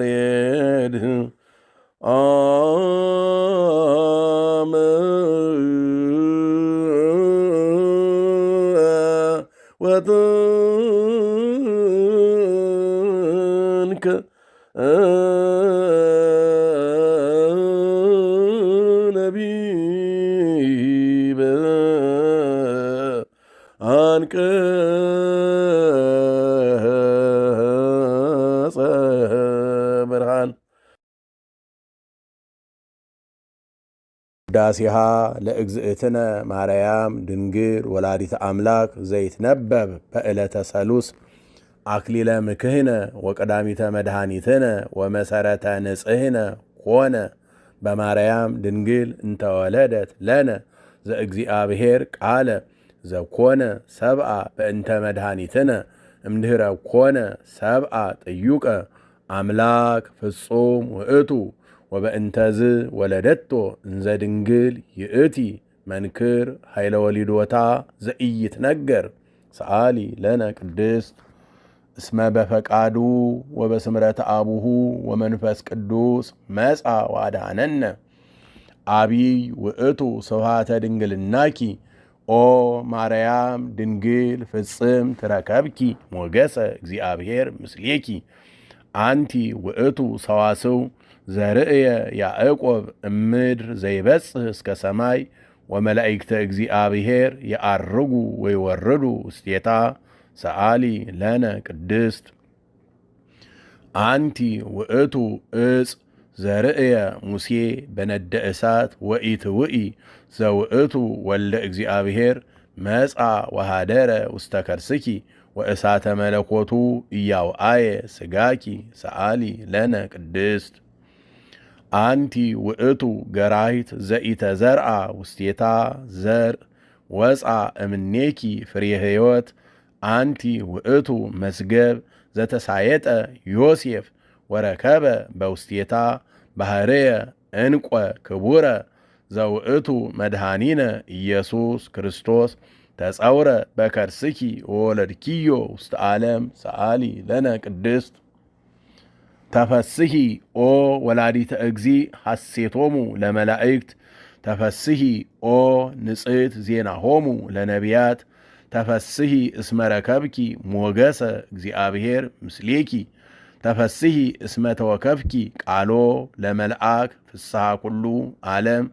ያሬድ አመ ወጥንከ ነቢበ አንቀጸ ብርሃን። ውዳሴሃ ለእግዝእትነ ማርያም ድንግል ወላዲተ አምላክ ዘይትነበብ በዕለተ ሰሉስ። አክሊለ ምክህነ ወቀዳሚተ መድኃኒትነ ወመሰረተ ንጽህነ ኮነ በማርያም ድንግል እንተወለደት ለነ ዘእግዚአብሔር ቃለ ዘኮነ ሰብአ በእንተ መድኃኒትነ እምድኅረ ኮነ ሰብአ ጥዩቀ አምላክ ፍጹም ውእቱ ወበእንተዝ ወለደቶ እንዘ ድንግል ይእቲ መንክር ኃይለ ወሊዶታ ዘኢይትነገር። ሰአሊ ለነ ቅድስት። እስመ በፈቃዱ ወበስምረተ አቡሁ ወመንፈስ ቅዱስ መጻ ዋዳነነ። አቢይ ውእቱ ስብሐተ ድንግልናኪ ኦ ማርያም ድንግል ፍጽም ትረከብኪ ሞገሰ እግዚአብሔር ምስሌኪ። አንቲ ውእቱ ሰዋስው ዘርእየ ያዕቆብ እምድር ዘይበጽሕ እስከ ሰማይ ወመላእክተ እግዚአብሔር የዐርጉ ወይወርዱ ውስቴታ። ሰአሊ ለነ ቅድስት። አንቲ ውእቱ ዕፅ ዘርእየ ሙሴ በነደ እሳት ወኢትውኢ ዘውእቱ ወልደ እግዚአብሔር መጻ ወሃደረ ውስተ ከርስኪ ወእሳተ መለኮቱ እያውአየ ስጋኪ። ሰአሊ ለነ ቅድስት። አንቲ ውእቱ ገራሂት ዘኢተዘርአ ውስቴታ ዘር ወፃ እምኔኪ ፍሬ ሕይወት። አንቲ ውእቱ መስገብ ዘተሳየጠ ዮሴፍ ወረከበ በውስቴታ ባህርየ እንቆ ክቡረ ዘውእቱ መድኃኒነ ኢየሱስ ክርስቶስ ተጸውረ በከርስኪ ወወለድኪዮ ውስተ ዓለም። ሰአሊ ለነ ቅድስት። ተፈስሂ ኦ ወላዲተ እግዚ ሐሴቶሙ ለመላእክት። ተፈስሂ ኦ ንጽሕት ዜናሆሙ ለነቢያት። ተፈስሂ እስመ ረከብኪ ሞገሰ እግዚአብሔር ምስሌኪ። ተፈስሂ እስመ ተወከፍኪ ቃሎ ለመልአክ ፍስሐ ኩሉ ዓለም።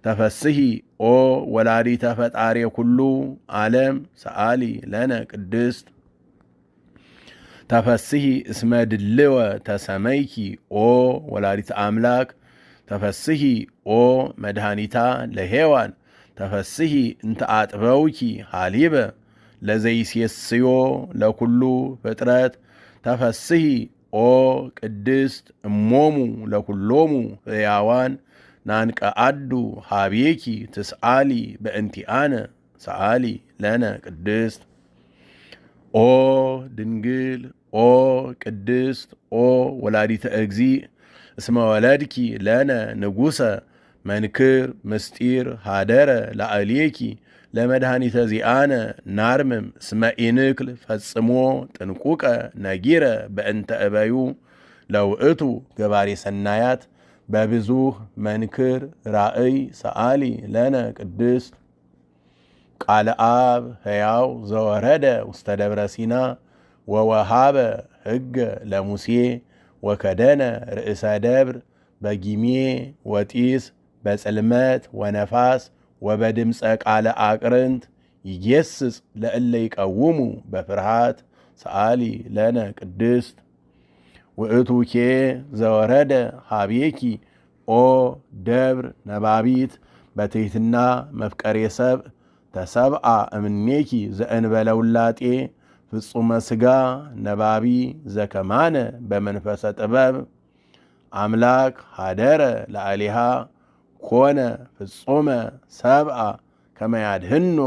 ተፈስሂ ኦ ወላዲተ ፈጣሪ ኩሉ ዓለም። ሰአሊ ለነ ቅድስት። ተፈስሂ እስመ ድልወ ተሰመይኪ ኦ ወላዲተ አምላክ። ተፈስሂ ኦ መድኃኒታ ለሔዋን። ተፈስሂ እንተ አጥበውኪ ሃሊበ ለዘይሴስዮ ለኩሉ ፍጥረት። ተፈስሂ ኦ ቅድስት እሞሙ ለኩሎሙ ሕያዋን ናንቀአዱ ሀቤኪ ትስአሊ በእንቲአነ። ሰአሊ ለነ ቅድስት። ኦ ድንግል ኦ ቅድስት ኦ ወላዲተ እግዚ እስመ ወለድኪ ለነ ንጉሰ መንክር ምስጢር ሃደረ ላዕሌኪ ለመድኃኒተ ዚአነ ናርምም እስመ ኢንክል ፈጽሞ ጥንቁቀ ነጊረ በእንተ እበዩ ለውእቱ ገባሬ ሰናያት በብዙህ መንክር ራእይ። ሰአሊ ለነ ቅድስት። ቃለ አብ ሕያው ዘወረደ ውስተ ደብረ ሲና ወወሃበ ሕገ ለሙሴ ወከደነ ርእሰ ደብር በጊሜ ወጢስ በጽልመት ወነፋስ ወበድምፀ ቃለ አቅርንት ይጌስጽ ለእለ ይቀውሙ በፍርሃት። ሰአሊ ለነ ቅድስት። ውእቱኬ ዘወረደ ሀቤኪ ኦ ደብር ነባቢት በትሕትና መፍቀሬ ሰብእ ተሰብአ እምኔኪ ዘእንበለ ውላጤ ፍጹመ ሥጋ ነባቢ ዘከማነ በመንፈሰ ጥበብ አምላክ ሃደረ ለአሊሃ ኮነ ፍጹመ ሰብአ ከመያድህኖ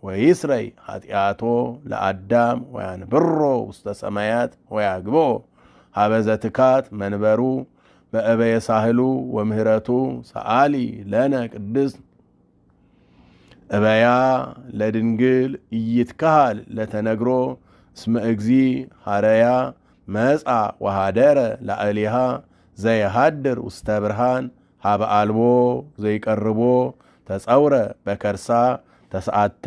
ወይስረይ ኃጢአቶ ለአዳም ወያንብሮ ውስተ ሰማያት ወያግቦ ሀበዘ ትካት መንበሩ በእበየ ሳህሉ ወምህረቱ ሰአሊ ለነ ቅድስት። እበያ ለድንግል ኢይትከሃል ለተነግሮ እስመ እግዚ ሐረያ መጻ ወሃደረ ላዕሌሃ ዘየሃድር ውስተ ብርሃን ሀበ አልቦ ዘይቀርቦ ተጸውረ በከርሳ ተስዓተ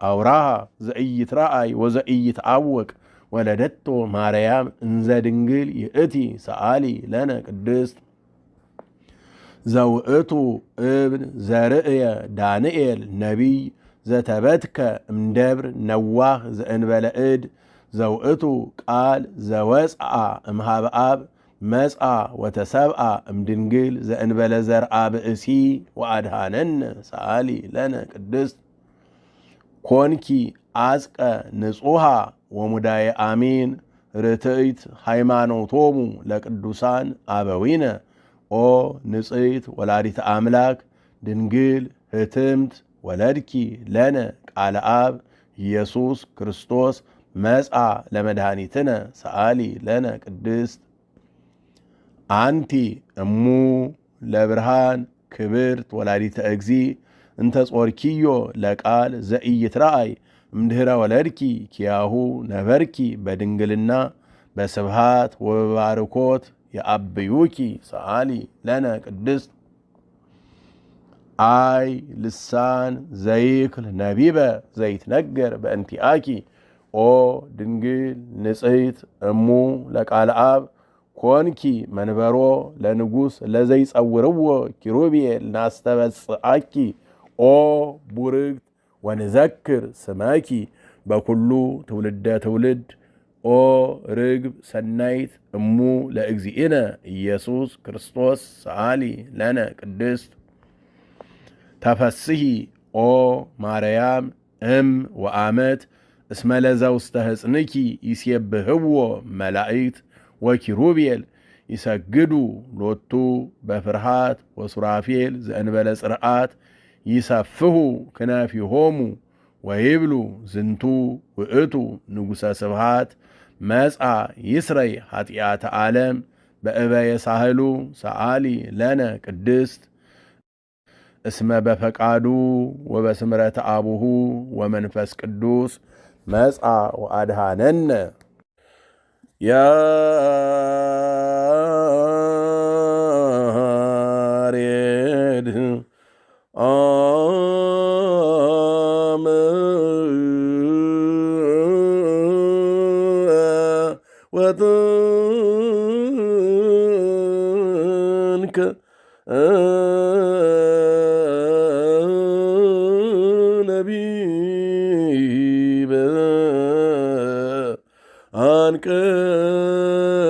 አውራሃ ዘኢይትረአይ ወዘኢይትአወቅ ወለደቶ ማርያም እንዘ ድንግል ይእቲ ሰአሊ ለነ ቅድስት። ዘውእቱ እብን ዘርእየ ዳንኤል ነቢይ ዘተበትከ እምደብር ነዋህ ዘእንበለ እድ ዘውእቱ ቃል ዘወፅአ እምሃበ አብ መጽአ ወተሰብአ እምድንግል ዘእንበለ ዘርአ ብእሲ ወአድሃነነ ሰአሊ ለነ ቅድስት። ኮንኪ አጽቀ ንጹሃ ወሙዳየ አሚን ርትዕት ሃይማኖቶሙ ለቅዱሳን አበዊነ ኦ ንጽሕት ወላዲተ አምላክ ድንግል ህትምት ወለድኪ ለነ ቃለ አብ ኢየሱስ ክርስቶስ መጽአ ለመድኃኒትነ ሰአሊ ለነ ቅድስት። አንቲ እሙ ለብርሃን ክብርት ወላዲተ እግዚ እንተ ጾርኪዮ ለቃል ዘኢይትረአይ እምድኅረ ወለድኪ ኪያሁ ነበርኪ በድንግልና በስብሃት ወበባርኮት የአብዩኪ ሰአሊ ለነ ቅድስት። አይ ልሳን ዘይክል ነቢበ ዘይትነገር በእንቲአኪ ኦ ድንግል ንጽሕት እሙ ለቃለ አብ ኮንኪ መንበሮ ለንጉሥ ለዘይጸውርዎ ኪሩቤል ናስተበጽአኪ ኦ ቡርግት ወንዘክር ስመኪ በኩሉ ትውልደ ትውልድ ኦ ርግብ ሰናይት እሙ ለእግዚእነ ኢየሱስ ክርስቶስ ሰአሊ ለነ ቅድስት። ተፈስሂ ኦ ማርያም እም ወአመት እስመ ለዘ ውስተ ሕፅንኪ ይሴብህዎ መላእክት ወኪሩቤል ይሰግዱ ሎቱ በፍርሃት ወሱራፌል ዘእንበለ ጽርዓት ይሰፍሁ ክነፊሆሙ ወይብሉ ዝንቱ ውእቱ ንጉሠ ስብሃት መጻ ይስረይ ኃጢአተ ዓለም በእበየ ሳህሉ ሰአሊ ለነ ቅድስት። እስመ በፈቃዱ ወበስምረተ አቡሁ ወመንፈስ ቅዱስ መጻ ወአድሃነነ። ያሬድ አመ ወጥንከ ነቢበ አንቀጸ